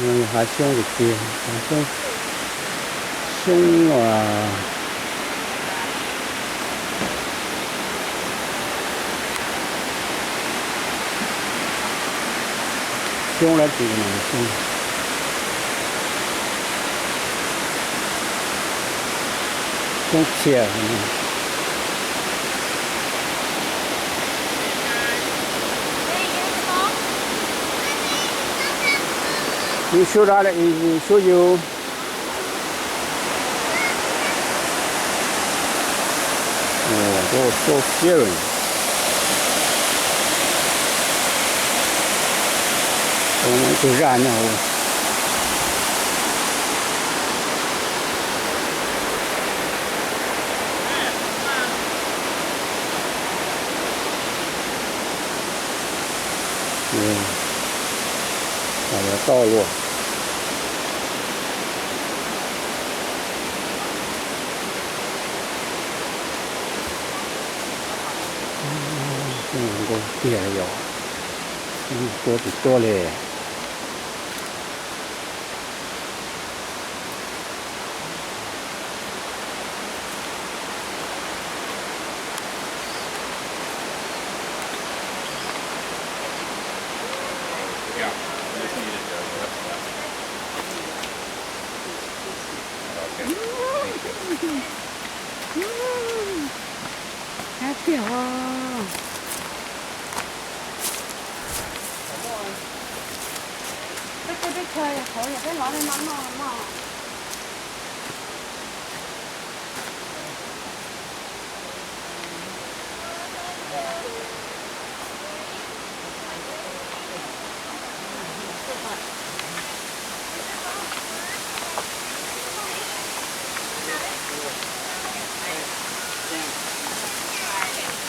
Hav xyoob tiag tiag, hav xyoob, xyoob, xyoob dab tsi no, xyoob, xyoob txhia. You should, I show you. Oh, so scary. Tus zaj nyob hauv. Toj luaj. Nkaus tiag yog, tuaj tsis tuaj li. Qab tiag os. Peb teb peb chaw yog qhauv yog peb lov li no no no.